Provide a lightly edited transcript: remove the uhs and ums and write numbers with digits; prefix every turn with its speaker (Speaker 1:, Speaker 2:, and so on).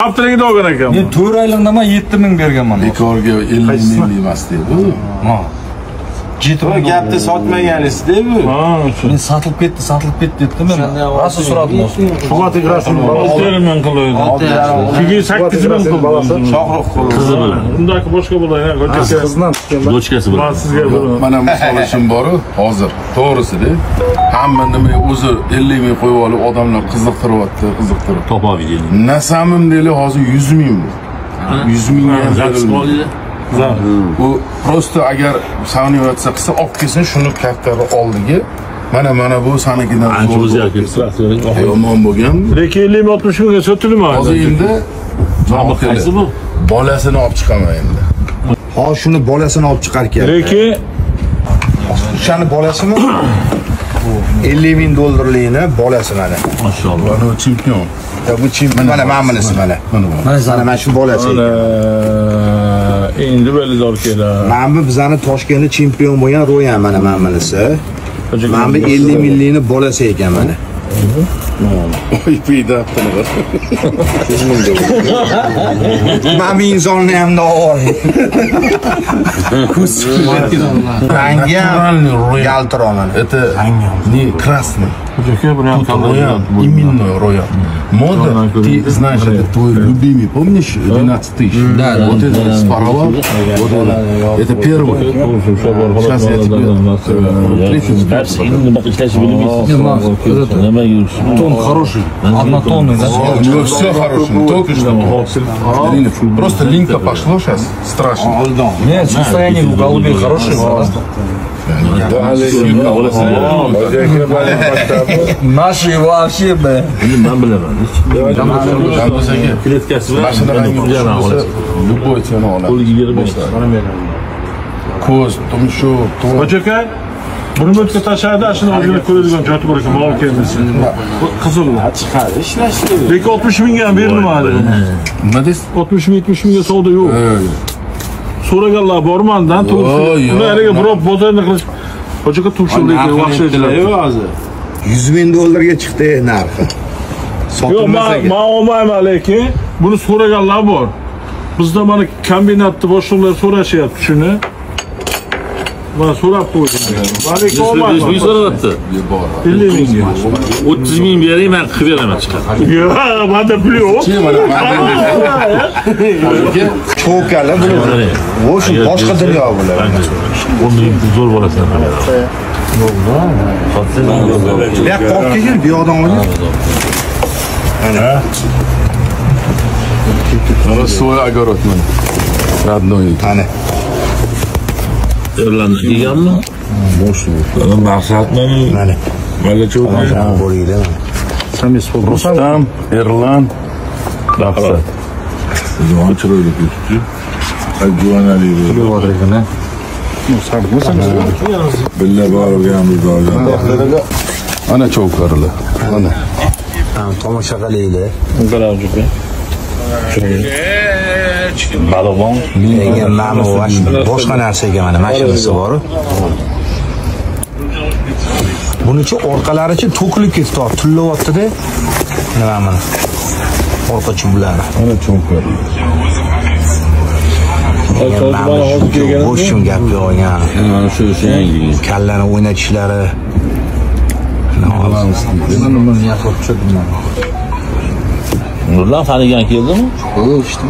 Speaker 1: Haftaligida olgan ekanman.
Speaker 2: Men 4 oylikda man 7000 berganman.
Speaker 3: Bekorga 50 ming emas bu.
Speaker 2: Ha. 7000
Speaker 4: gapni sotmaganingiz-da bu.
Speaker 1: Ha,
Speaker 2: men sotilib ketdi, sotilib ketdi dedim. Men rosa so'radim o'zi.
Speaker 1: Shubat igrasini 6 ming qildi. Keyin 8 ming qildi.
Speaker 4: Shohruh qildi.
Speaker 5: Qizi bilan.
Speaker 1: Undagi boshqa bo'lgan,
Speaker 6: qizidan tutgan.
Speaker 5: Dochkasi bilan.
Speaker 1: Men sizga
Speaker 3: mana misol uchun bor-u, hozir to'g'risi-da. Hamma nima o'zi 50 ming qo'yib olib odamlar qiziqtiryapti, qiziqtirib.
Speaker 5: Topib yeydi.
Speaker 3: Nasamim deyli hozir 100 ming bu. 100 mingga ham berilmaydi. U просто agar сравниваться qilsa, olib kelsin shuni kattari oldiga. Mana mana bu sanikidan yomon bo'lgan.
Speaker 1: Lekin 50 ming 60 mingga sotilmaydi.
Speaker 3: Hozir endi
Speaker 5: qaysi bu?
Speaker 3: Bolasini olib chiqaman endi.
Speaker 6: Hozir shuni bolasini olib chiqar ekan.
Speaker 1: Lekin
Speaker 6: o'shani bolasimi? 50 ming dollarlikni bolasi mana.
Speaker 5: Mashalloh.
Speaker 3: Mana chempion.
Speaker 6: Ya bu chempion mana mana bunisi mana. Mana mana shu bolasi.
Speaker 1: Endi belidor keladi.
Speaker 6: Mana bu bizani Toshkentda chempion bo'lgan Royan mana mana bunisi. Mana bu 50 minglikni bolasi ekan mana.
Speaker 3: Oy piyda qilib.
Speaker 6: 100 ming dollar. Mana bu insonni ham oling. Ko'z rangi ham yaltiroq mana.
Speaker 3: Это не красный. Именно роял. Мода, ты знаешь, это твой любимый, помнишь, 12 тысяч?
Speaker 2: Да, да.
Speaker 3: Вот это спарала, вот это первый. Сейчас я тебе третий.
Speaker 2: Тон хороший, однотонный, да?
Speaker 3: У него все хорошее, не только что. Просто линка пошло сейчас, страшно.
Speaker 2: Нет, состояние у голубей хорошее. Наши вообще, бля.
Speaker 5: Men bilaman. Kletkasi bilan
Speaker 3: любой цену oladi.
Speaker 5: Qo'liga bermaydi.
Speaker 3: Ko'z, tumshuq, to'g'ri.
Speaker 1: Hoji aka, buni o'tga tashlaydi, shuni o'zini ko'radigan joyi bor ekan, mol kelmasa. Qizil.
Speaker 4: Chiqadi, ishlash kerak.
Speaker 1: Lekin 60 mingga ham berilmadi.
Speaker 3: Nima deysiz?
Speaker 1: 60 ming, 70 mingga savdo yo'q. So'raganlar bor mandan, to'g'risi. Ularga birov bozorni qilish. Hoji aka tumshuq lekin vahshiychilar
Speaker 4: hozir.
Speaker 6: 100 ming dollarga chiqdi narxi.
Speaker 1: Yo'q, men olmayman lekin buni so'raganlar bor. Bizda mana kombinatni boshliqlar so'rashyapti shuni. Men so'rab qo'ydim. Lekin olmayman.
Speaker 5: 100 so'rayapti.
Speaker 1: 50 mingga.
Speaker 5: 30 ming bering, men qilib beraman chiqar.
Speaker 1: Yo'q, menda pul yo'q.
Speaker 6: Cho'kalar bular. O'sha boshqa dunyo bular.
Speaker 5: 10 ming zo'r bo'lasan.
Speaker 6: Bu yoqqa olib kelgin, bu yoqdan oling. Mana.
Speaker 3: Mana свой огород mana. Родной.
Speaker 6: Ana.
Speaker 5: Irlandiyada kelganmi? Bo'sh. Maqsadmi?
Speaker 6: Mana.
Speaker 5: Mana cho'qi.
Speaker 6: Bo'ringlar.
Speaker 3: Rustam, Erlan, Maqsad.
Speaker 5: Juvon chiroyli ketdi. Juvanali.
Speaker 3: Billa borganmiz borgan. Ana cho'karlar. Mana.
Speaker 6: Tomosha qilaylik.
Speaker 1: Qarab
Speaker 5: Balon.
Speaker 6: Lekin mana bu boshqa narsa ekan mana mashinasi bor. Bunichi orqalarichi to'kilib ketdi, tullayapti-da. Mana mana. Orqa chumlari.
Speaker 3: Ana cho'karlar.
Speaker 6: Bo'shim gap yo'q ekan.
Speaker 5: Mana shu yangi.
Speaker 6: Kallani o'ynatishlari.
Speaker 5: Nurlan tanigan keldimi?
Speaker 2: Yo'q, işte.